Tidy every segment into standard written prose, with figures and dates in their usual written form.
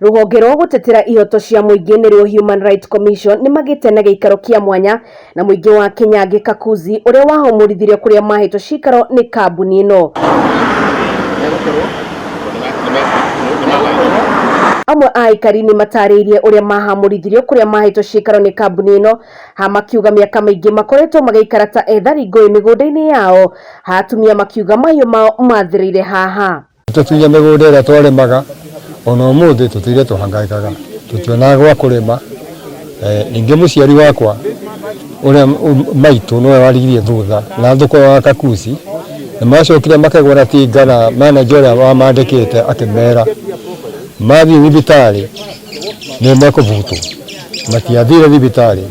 Rũhonge rwa gũtetera ihoto cia mũingĩ nĩruo Human Rights Commission nĩmagĩte na gĩikaro kĩa mwanya na mũingĩ wa Kĩnyangi Kakuzi ũrĩa wahũmũrithirio kũrĩa mahetwo cikaro nĩ kambuni ĩno. Amwe a aikari nĩ matarĩirie ũrĩa mahamũrithirio kũrĩa mahetwo cikaro nĩ kambuni ĩno, ha makiuga mĩaka mĩingĩ makoretwo magĩikara ta ethari ngũĩ mĩgũnda-inĩ yao, ha atumia makiuga mahiũ mao mathĩrĩire haha. Tũtunya mĩgũnda ĩrĩa twarĩmaga ona ũmũthĩ tũtũire tũhangaĩkaga tũtionaga gwa kũrĩma. Ningĩ mũciari wakwa ũrĩa maitũ nĩwe warigirie thutha na thoko ya Kakuci, nĩ macokire makĩgũra tinga na manager ũrĩa wamandĩkĩte akĩmera mathiĩ thibitarĩ nĩ mekũbutwo. Matiathire thibitarĩ,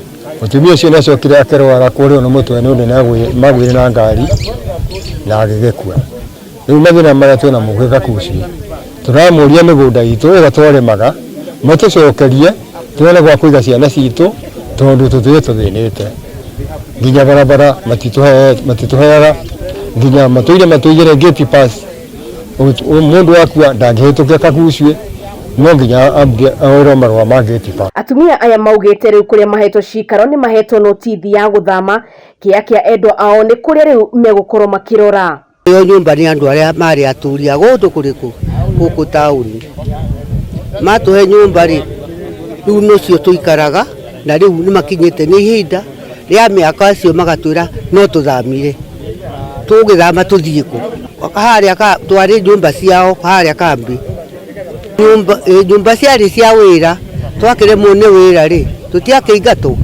mũtumia ũcio nĩ acokire akĩrwara kũrĩo nĩ mũtwe nĩ ũndũ nĩ magũire na ngari na agĩgĩkua. Rĩu mathĩna marĩa twĩ namo gwĩ Kakuci, tũramũria mĩgũnda itũ ĩrĩa twarĩmaga matũcokerie tuone gwa kũiga ciana citũ tondũ tũtũire tũthĩnĩte. Nginya barabara matitũheaga, nginya matũire matũigĩre gate pass, mũndũ akua ndangĩhĩtũkia Kakuci no nginya oerwo marũa ma gate pass. Atumia aya maugĩte rĩu kũrĩa mahetwo cikaro nĩ mahetwo notithi ya gũthama, kĩea kĩa endwa ao nĩ kũrĩa rĩu megũkorwo makĩrora. Ĩyo nyũmba nĩ andũ arĩa marĩ atũri a gũkũ kũrĩkũ gũkũ taũni. Matũhe nyũmba rĩ, rĩu nĩcio tũikaraga na rĩu nĩ makinyĩte nĩ ihinda rĩa mĩaka acio magatwĩra no tũthamire. Tũgĩthama tũthiĩ kũ? Harĩa twarĩ nyũmba ciao harĩa kambĩ. Nyũmba ciarĩ cia wĩra, twakĩremwo nĩ wĩra rĩ, tũtiakĩingatwo?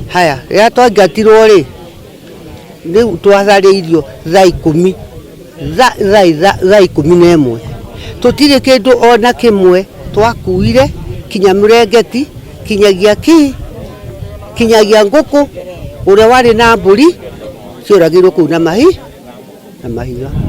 Haya, rĩrĩa twaingatirwo rĩ, Rĩu twatharĩirio thaa ikũmi, thaa 11. Tũtirĩ kĩndũ ona kĩmwe twakuire, kinya mũrengeti, kinyagia kĩ, kinyagia ngũkũ, ũrĩa warĩ na mbũri cioragĩirwo kũu na mahiga.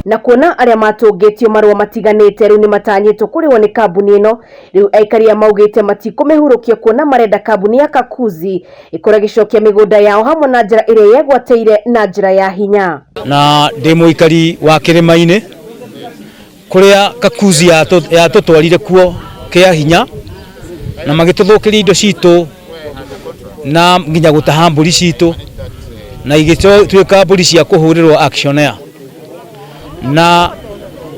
Na kuona arĩa matũngĩtio marũa matiganĩte rĩu nĩmatanyĩtwo kũrĩhwo nĩ kambuni ĩno, rĩu aikari aya maugĩte matikũmĩhurũkia kuona marenda kambuni ya Kakuzi ĩkorwo ĩgĩcokia mĩgũnda yao hamwe na njĩra ĩrĩa yegwatĩire na njĩra ya hinya. Na ndĩ mũikari wa kĩrĩma-inĩ kũrĩa Kakuzi yatũtwarire kuo kĩa hinya na magĩtũthũkĩria indo citũ na nginya gũtaha mbũri citũ na igĩtuĩka mbũri cia kũhũrĩrwo auctioneer. Na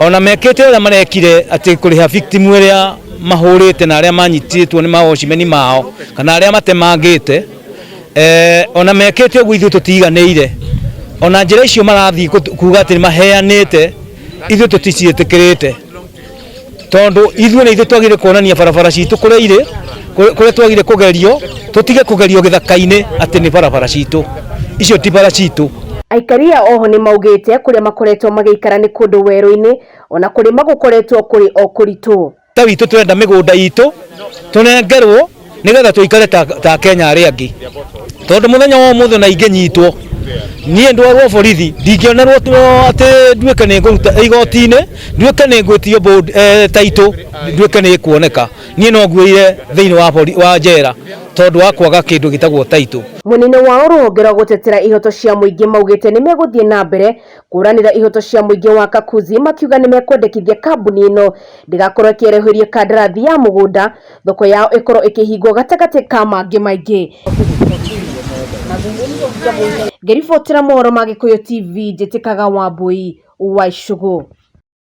ona mekĩte ũrĩa marekire atĩ kũrĩha victim ĩrĩa mahũrĩte na arĩa manyitĩtwo nĩ mawocimeni mao kana arĩa matemangĩte eh, ona mekĩte ũguo ithuĩ tũtiganĩire ona njĩra icio marathiĩ kuga atĩ maheanĩte ithuĩ tũticiĩtĩkĩrĩte tondũ ithuĩ nĩ ithuĩ twagĩrĩire kuonania barabara citũ kũrĩa irĩ kũrĩa twagĩrĩire kũgerio tũtige kũgerio gĩthaka-inĩ atĩ nĩ barabara citũ icio ti bara citũ. Aikari a oho nĩ maugĩte kũrĩa makoretwo magĩikara nĩ kũndũ werũ-inĩ ona kũrĩma gũkoretwo kũrĩ o kũritũ. Ta witũ tũrenda mĩgũnda itũ tũnengerwo nĩgetha tũikare ta Kenya arĩa angĩ tondũ mũthenya wa ũmũthĩ ona ingĩnyitwo niĩ ndwarwo borithi ndingĩonerwo atĩ nduĩke nĩ ngũruta igoti-inĩ nduĩke nĩ ngwĩtio taitũ nduĩke nĩ ĩkuoneka niĩ no nguĩire thĩinĩ wa bori, wa njera tondũ wa kwaga kĩndũ gĩtagwo taitũ. Mũnene wa rũhonge rwa gũtetera ihoto cia mũingĩ maugĩte nĩ megũthiĩ na mbere kũũranĩra ihoto cia mũingĩ wa Kakuzi makiuga nĩ mekwendekithia kambuni ĩno ndĩgakorwo ĩkĩerehĩrio kandarathi ya mũgũnda thoko yao ĩkorwo ĩkĩhingwo gatagatĩ ka mangĩ maingĩ. Ngĩribotera mohoro ma Gĩkũyũ TV njĩtĩkaga Wambui wa Icũgũ.